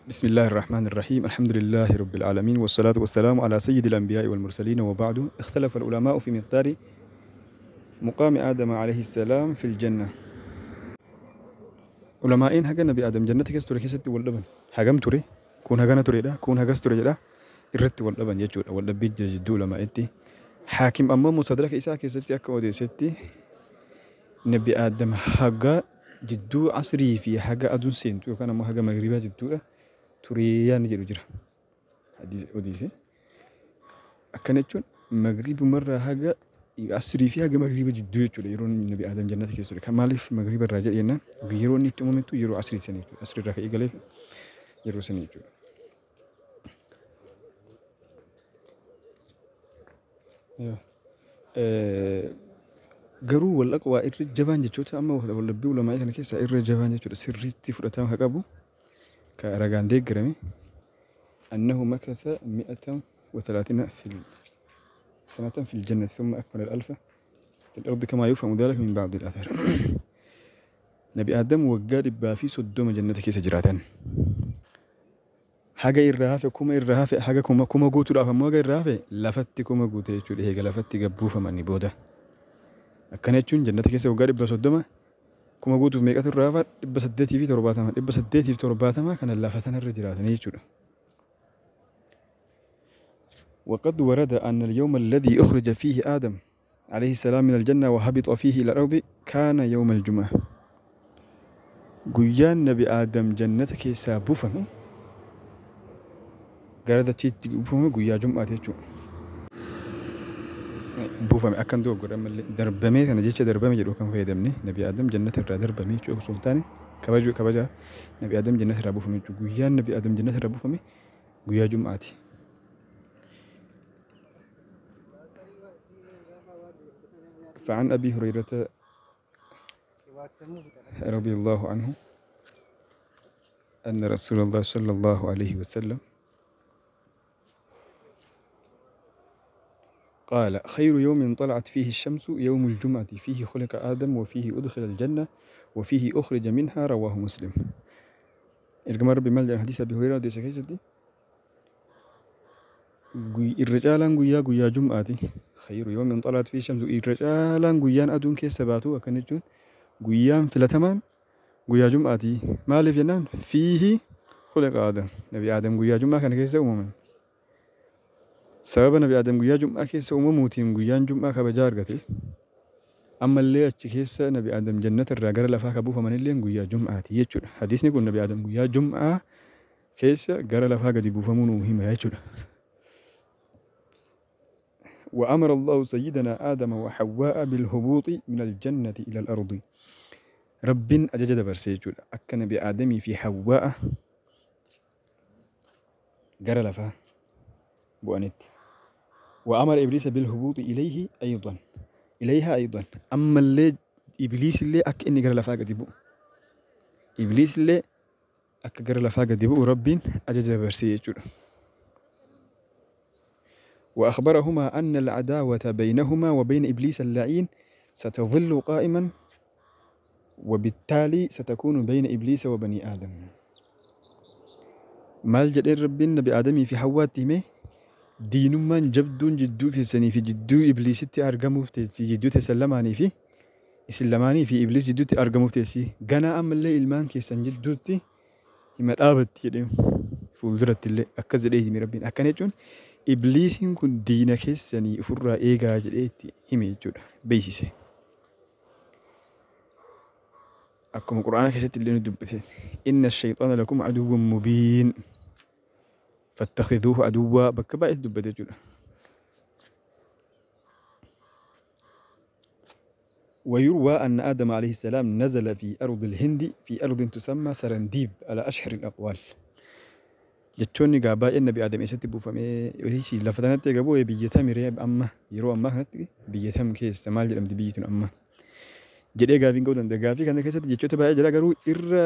بسم الله الرحمن الرحيم، الحمد لله رب العالمين، والصلاة والسلام على سيد الأنبياء والمرسلين، وبعد. اختلف العلماء في مقدار مقام آدم عليه السلام في الجنة. Ulamaa'in haga Nabi Aadam jannata keessa ture keessatti wal dhaban. Hagam ture? Kun hagana turedha, kun hagas ture jedha. Irratti wal dhaban jechuudha. Wal dhabbii jira jidduu ulamaa'itti. Haakim ammoo mustadraka isaa keessatti akka odeessetti Nabi Aadam haga jidduu asrii fi haga aduun seentu yookaan ammoo haga magriibaa jidduudha turee yaadni jedhu jira. Hadiis odeesse. Akkana jechuun magriibumarraa haga asrii fi haga magriiba jidduu jechuudha yeroo Nabi Aadam jannata keessa ture. Kan maaliif magriiba irraa jedhe jennaan yeroo inni itti uumamettu yeroo asrii sanii jechuudha. Asrii irraa ka'ee galeef yeroo sanii jechuudha. Garuu wal aqwaa irra jabaan jechoota amma wal dhabbii ulamaa'ii kana keessaa irra jabaan jechuudha sirriitti fudhatama ka qabu ka ragaan deeggarame annahu makatha mi'atan wa talaatina fil سنة في الجنة ثم أكمل الألف في الأرض كما يفهم ذلك من بعض الآثار. نبي آدم waggaa 130 jannata keessa jiraatan. Haga irraa hafe kuma irraa hafe haga kuma guutuudhaaf ammoo haga irraa hafe lafatti kuma guute jechuudha. Eega lafatti gabbuufamanii booda. Akkana jechuun jannata keessa waggaa 130 kuma guutuuf meeqatu irraa hafa? 870. 870 kana lafa tanarra jiraatanii jechuudha. وقد ورد أن اليوم الذي أخرج فيه آدم عليه السلام من الجنة وهبط فيه إلى الأرض كان يوم الجمعة. Guyyaan Nabi Aadam jannata keessaa buufame gara dachiitti buufame guyyaa Jum'aati jechuudha. Buufame akkan dogoggora malee darbamee kana jecha darbame jedhu kan fayyadamne Nabi Aadam jannata irraa darbame jechuudha osoo hin taane kabajuu kabajaa Nabi Aadam jannata irraa buufame jechuudha. Guyyaan Nabi Aadam jannata irraa buufame guyyaa Jum'aati. فعن أبي هريرة رضي الله عنه أن رسول الله صلى الله عليه وسلم قال: خير يوم طلعت فيه الشمس يوم الجمعة، فيه خلق آدم وفيه أدخل الجنة وفيه أخرج منها، رواه مسلم. Ergamaan Rabbii maal jedhan hadiisa Abi Hureyraa odeessa keessatti? Irra caalaan guyyaa guyyaa Jum'aati. خير يوم طلعت فيه الشمس irra caalaan guyyaan aduun keessa baatu akkana jechuun guyyaan filatamaan guyyaa Jum'aati. Maaliif jennaan فيه خلق آدم. Nabi Aadam guyyaa Jum'aa kana keessa uumaman. Sababa Nabi Aadam guyyaa Jum'aa keessa uumamuutiin guyyaan Jum'aa kabajaa argate. Ammallee achi keessa Nabi Aadam jannata irraa gara lafaa ka buufamanillee guyyaa Jum'aati jechuudha. Hadiisni kun Nabi Aadam guyyaa Jum'aa keessa gara lafaa gadi buufamuu nuu hima jechuudha. وأمر الله سيدنا آدم وحواء بالهبوط من الجنة إلى الأرض. رب أجج dabarsee jechuudha. Akka Nabi Aadamii fi Hawwaa gara lafaa bu'anitti. وأمر إبليس بالهبوط إليه أيضا إليها أيضا. أمmallee Ibliis illee akka inni gara lafaa gadi bu'u. Ibliis illee akka gara lafaa gadi bu'u Rabbiin ajaja dabarsee jechuudha. وأخبرهما أن العداوة بينهما وبين إبليس اللعين ستظل قائما، وبالتالي ستكون بين إبليس وبني آدم. Maal jedheen Rabbiin Nabi Aadamii fi Hawwaatti hime? Diinummaan jabduun jidduu keessanii fi jidduu Ibliisitti argamuuf teessi, jidduu teessan lamaanii fi isin lamaanii fi Ibliis jidduutti argamuuf teessi. Ganaa ammallee ilmaan keessan jidduutti hima dhaabatti jedheen fuulduratti illee akkas jedhee hime Rabbiin. Akkana jechuun Ibliisiin kun diina keessanii ofirraa eegaa jedhee itti hime jechuudha. Beeksise. Akkuma Qur'aana keessatti illee nu dubbate. إن الشيطان لكم عدو مبين فاتخذوه عدوا bakka baay'eetti dubbate jechuudha. ويروى أن آدم عليه السلام نزل في أرض الهند في أرض تسمى سرنديب على أشهر الأقوال. Jechoonni egaa baay'een Nabi Aadam eessatti buufamee lafa tanatti egaa bu'ee biyya tamiree amma yeroo ammaa kanatti biyya tam keessa maal jedhamti biyyi tun amma jedhee gaafiin ka'uu danda'a. Gaafii kana keessatti jechoota baay'ee jira garuu irra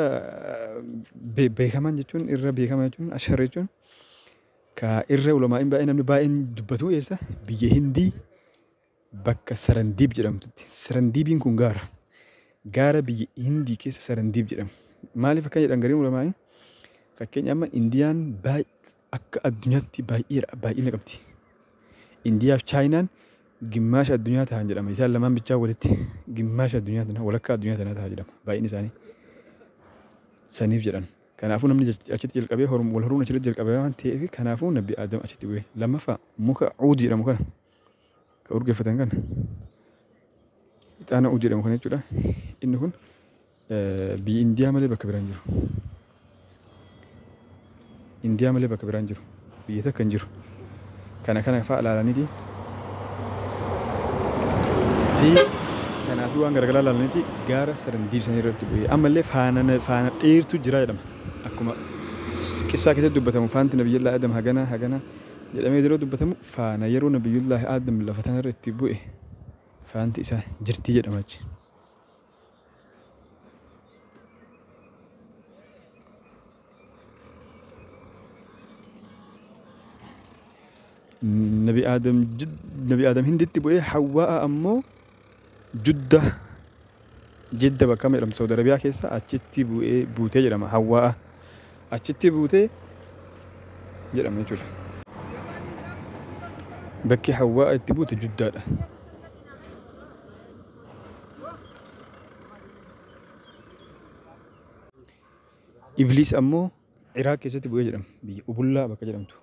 beekaman jechuun irra beekaman jechuun ashhar jechuun ka irra ulamaa'in baay'ee namni baay'een dubbatu eessa biyya Hindii bakka Sarandiib jedhamtutti. Sarandiibiin kun gaara. Gaara biyya Hindii keessa Sarandiib jedhama. Maaliif akka jedhan gariin ulamaa'in Fakkeenya amma Indiyaan akka addunyaatti baay'ina qabdi. Indiyaa fi Chaayinaan gimmaasha addunyaa ta'an jedhama. Isaan lamaan bichaa walitti gimmaasha addunyaa tana walakkaa addunyaa tanaa ta'a jedhama. Baay'inni isaanii saniif jedhan. Kanaafuu namni achitti jalqabee wal horuun achitti jalqabee waan ta'eef kanaafuu Nabi Aadam achitti bu'e. Lammaffaa muka Uud jedhamu kana kan urgeeffatan kana ixaana Uud jedhamu kana jechuudha. Inni kun biyya Indiyaa malee bakka biraan jiru. Indiyaa malee bakka biraan jiru. Biyya takka hin jiru. Kana kana fa'a ilaalaniiti fi kanaafuu waan garagaraa ilaalaniiti gaara Sarandiib san irratti bu'e. Ammallee faana dheertuu jira jedhama. Akkuma qissaa keessatti dubbatamu faanti Nabiyyullaahi Aadam hagana hagana jedhamee yeroo dubbatamu faana yeroo Nabiyyullaahi Aadam lafa tanarra itti bu'e faanti isaa jirtii jedhama achi. Nabi Aadam Hinditti bu'ee Hawwaa ammoo Judda Jidda bakka jedhamtu Saudi Arabiyaa keessa achitti bu'ee buutee jedhama. Hawwaa achitti buutee jedhama jechuudha. Bakki Hawwaa itti buute Juddaadha. Ibliis ammoo Iraaq keessatti bu'ee jedhama. Biyya Ubullaa bakka jedhamtu.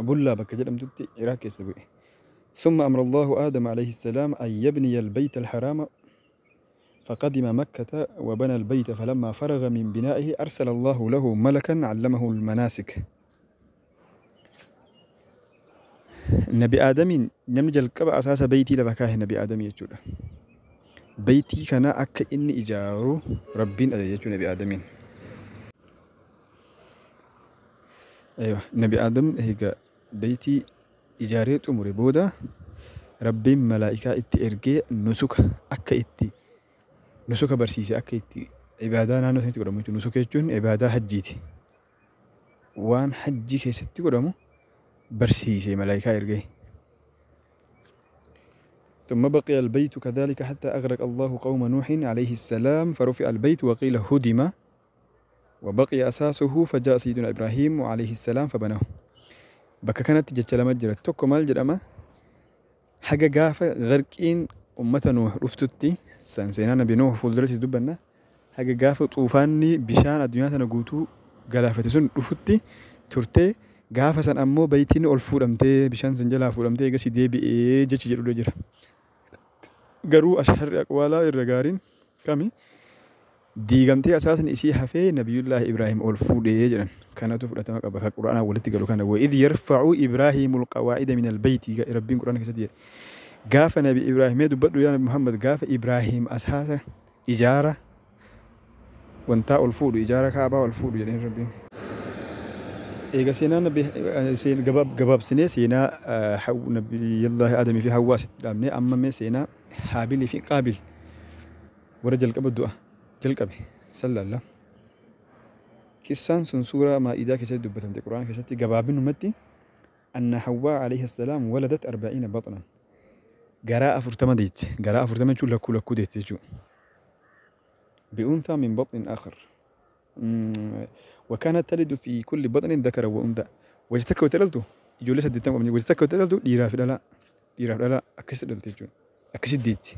Ubullaa bakka jedhamtutti Iraaq keessa bu'e. ثم أمر الله آدم عليه السلام أن يبني البيت الحرام فقدم مكة وبنى البيت فلما فرغ من بنائه أرسل الله له ملكا علمه المناسك. نبي آدم نمجل كبا أساس بيتي لبكاه نبي آدم يجوده. بيتي كان أك إني إجارو ربين أجيجو نبي آدمين. أيوة نبي آدم هيك بيتي إجاريت أموري بودا ربين ملائكة إتي إرجع نسك أك إتي نسك برسيسي أك إتي عبادة نانو سنتي قدامو نسك يجون عبادة حجيتي وان حجي كيستي قدامو برسيسي ملائكة إرجع. ثم بقي البيت كذلك حتى أغرق الله قوم نوح عليه السلام فرفع البيت وقيل هدم وبقي أساسه فجاء سيدنا إبراهيم عليه السلام فبناه. بكا كانت جتشلمت جرت tokko maal jedhama haga gaafa garqiin ummata Nuuh dhuftutti san seenaa Nabi Nuuh fuulduratti dubbanna haga gaafa xuufaanni bishaan addunyaa tana guutuu galaafate sun dhufutti turtee gaafa san ammoo baytiin ol fuudhamtee bishaan san jalaa fuudhamtee eegasii deebi'ee jechi jedhudha jira. Garuu asharri aqwaalaa irra gaariin kami diigamtee asaasni isii hafee Nabiyullaahi Ibraahim ol fuudhee jedhan kanatu fudhatama qaba ka Qur'aanaa walitti galu kana wa idh yarfa'u Ibraahiimul qawaa'ida minal bayti Rabbiin Qur'aana keessatti jedhe gaafa Nabi Ibraahimee dubbadhu yaa Nabi Muhammad gaafa Ibraahim asaasa ijaara wantaa ol fuudhu ijaara Kaabaa ol fuudhu jedheen Rabbiin. Eega seenaa Nabi gabaabsinee seenaa Nabiyullaahi Aadamii fi Hawwaa asitti dhaabnee amma mee seenaa Haabilii fi Qaabil warra jalqaba du'a jalqabe sallallahu. Qissaan sun suuraa Maa'idaa keessatti dubbatamte Qur'aana keessatti gabaabinumatti anna Hawwaa alayhi salaam waladat 40 baxnan garaa 40 deette garaa 40 jechuun lakkuu lakkuu deette jechuudha. بأنثى من بطن آخر وكانت تلد في كل بطن ذكر وأنثى وجدتك وتلدته ijoollee 80 qabni wajji takka walitti dhaltu dhiiraa fi dhalaa dhiiraa fi dhalaa akkasitti dhalte jechuudha. Akkasitti deetti.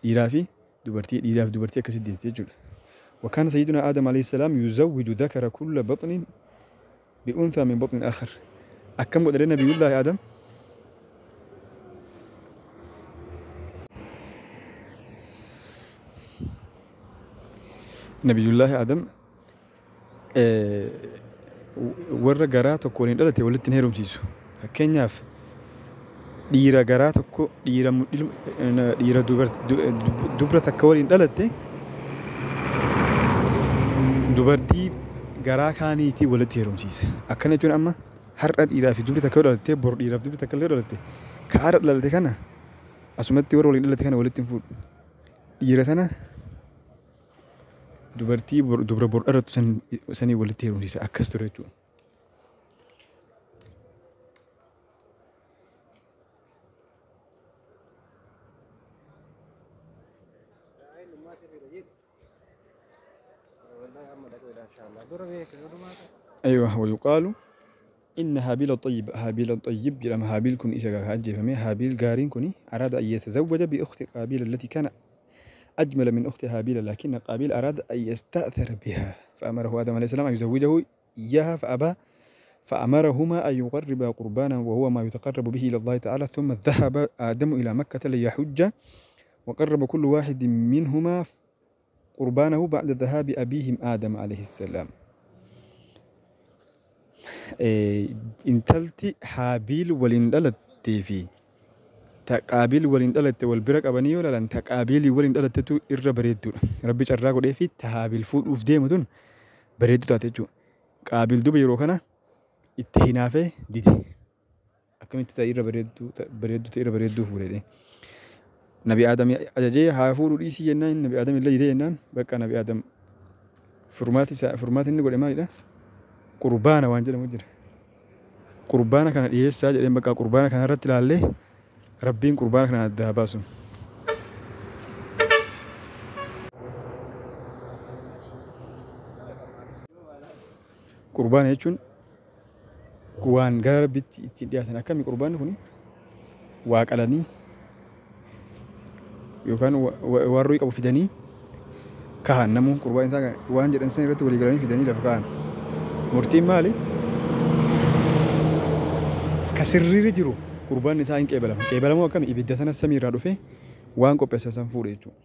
Dhiiraa fi dubartii dhiiraa fi dubartii akkasitti deetti jechuudha. وكان سيدنا آدم عليه السلام يزوج ذكر كل بطن بأنثى من بطن آخر. أكم قدر نبي الله آدم؟ نبي الله آدم warra garaa tokko waliin dhalate walitti hin heerumsiisu. Fakkeenyaaf dhiira garaa tokko dhiira dubra takka waliin dhalatte dubartii garaa kaaniitii walitti heerumsiisa. Akkana jechuun amma har'a dhiiraa fi dubri takka dhalatte bor dhiiraa fi dubri takka illee dhalatte ka har'a dhalatte kana asumatti warra waliin dhalate kana walitti hin fuudhu. Dhiira tana dubartii dubra bor dhalatu sanii walitti heerumsiisa. Akkas ture jechuudha. أيوه ويقال إن هابيل الطيب، هابيل الطيب لما هابيل كن إسا أجفمي هابيل قارين كني أراد أن يتزوج بأخت قابيل التي كان أجمل من أخت هابيل، لكن قابيل أراد أن يستأثر بها فأمره آدم عليه السلام أن يزوجه إياها فأبى، فأمرهما أن يقربا قربانا وهو ما يتقرب به إلى الله تعالى. ثم ذهب آدم إلى مكة ليحج، وقرب كل واحد منهما قربانه بعد ذهاب أبيهم آدم عليه السلام. Intalti Haabiil waliin dhalattee fi ta Qaabiil waliin dhalatte wal bira qabanii yoo ilaalan ta Qaabiilii waliin dhalattetu irra bareedduudha. Rabbi carraa godhee fi ta Haabiil fuudhuuf deemu tun bareedduu taate jechuudha. Qaabiil duba yeroo kana itti hinaafee dide. Akkamitti ta irra bareedduu bareedduu ta irra bareedduu fuudhee. Nabi Aadam ajajee haa fuudhuu dhiisii jennaan Nabi Aadam illee didee jennaan bakka Nabi Aadam furmaati isaa furmaati inni godhe maalidha? Qurbaana waan jedhamu jira. Qurbaana kana dhiyeessaa jedheen bakka qurbaana kana irratti ilaallee Rabbiin qurbaana kana adda haa baasu. Qurbaana jechuun waan gara Rabbiitti ittiin dhiyaatan. Akkami qurbaanni kun? Waa qalanii yookaan waan ru'ii qabu fidanii kahan namuu qurbaan isaa waan jedhan san irratti walii galanii fidanii lafa kahan. Murtiin maali? Ka sirriirra jiru qurbaanni isaa hin qeebalama. Qeebalamuu akkami? Ibidda sana samiirraa dhufee waan qopheessan san fuudhe jechuudha.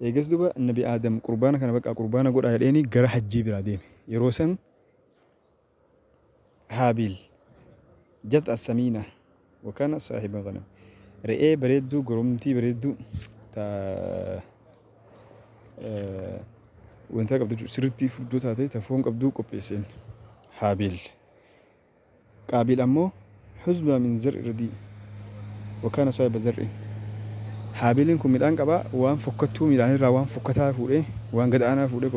Eegas duba Nabi Aadam qurbaana kana bakka qurbaana godhaa jedheeni gara hajjii biraa deeme. Yeroo san Haabiil jat as-samiina wa kana saahiba ghanam. Re'ee bareedduu goromtii bareedduu ta wanta qabdu sirriitti furdoo taate ta foon qabduu qopheesseen Haabiil. Qaabiil ammoo huzma min zar'i radii wa kana saahiba zar'in. Haabiliin kun midhaan qabaa waan fokkattuu midhaan irraa waan fokkataa fuudhee waan gad aanaa fuudhee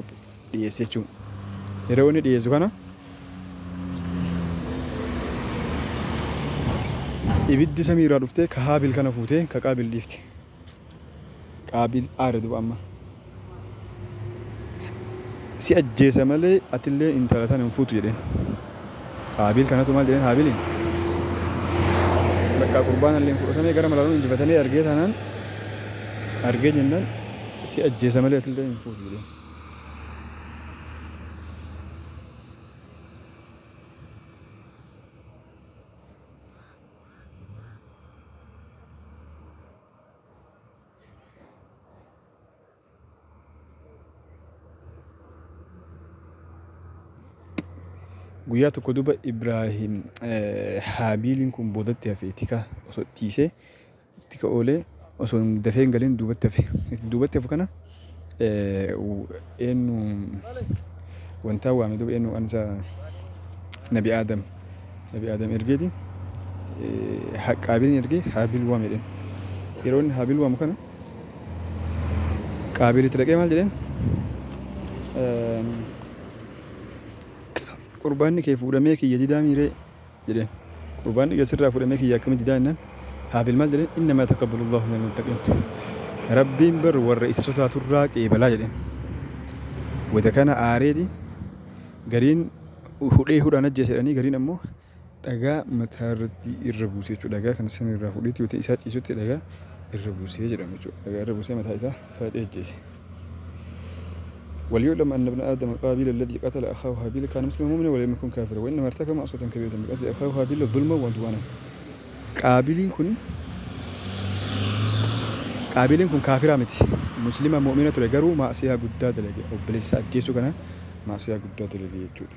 dhiyeesse jechuudha. Yeroo inni dhiyeessu kana ibiddi samii irraa dhuftee ka Haabil kana fuutee ka Qaabil dhiifte. Qaabil aare duba amma. Si ajjeesa malee atillee intala tana hin fuutu jedheen. Qaabil kanatu maal jedheen Haabiliin? Bakka qurbaan illee fudhatamee gara malaaluun injifatanii argee taanaan argee jennaan si ajjeesa malee atillee hin fuutu jedheen. Guyyaa tokko duba Ibraahim Haabiliin kun boodatti hafe tika osoo tiisee tika oolee osoo dafee hin galin duubatti hafe. Itti duubatti hafu kana eenyu wantaa waame duba eenyu ansa Nabi Aadam Nabi Aadam ergeeti Qaabiliin ergee Haabil waame jedheen. Yeroo inni Haabil waamu kana Qaabilitti dhaqee maal jedheen? Qurbaanni kee fuudhamee kiyya didaa miiree jedheen. Qurbaanni kee sirraa fuudhamee kiyya akkamitti didaa jennaan Haabil maal jedheen? Innamaa taqabbalu Allahu minal muttaqiin. Rabbiin bar warra isa sodaaturraa qeebalaa jedheen. Wayita kana aareeti gariin hudhee hudhaan ajjeese jedhanii gariin ammoo dhagaa mataa irratti irra buusee jechuudha. Dhagaa kana samiirraa fuudheeti yoo ta'e isaa ciisutti dhagaa irra buusee jedhama jechuudha. Dhagaa irra buusee mataa isaa faaxee ajjeese. وليعلم أن ابن آدم قابيل الذي قتل أخاه هابيل كان مسلما مؤمنا ولم يكن كافرا، وإنما ارتكب معصية كبيرة بقتل أخاه هابيل ظلما وعدوانا. قابلين كن كافرا متي مسلمة مؤمنة ture garuu maasiyaa guddaa dalage obboleessa ajjeesuu kana maasiyaa guddaa dalage jechuudha.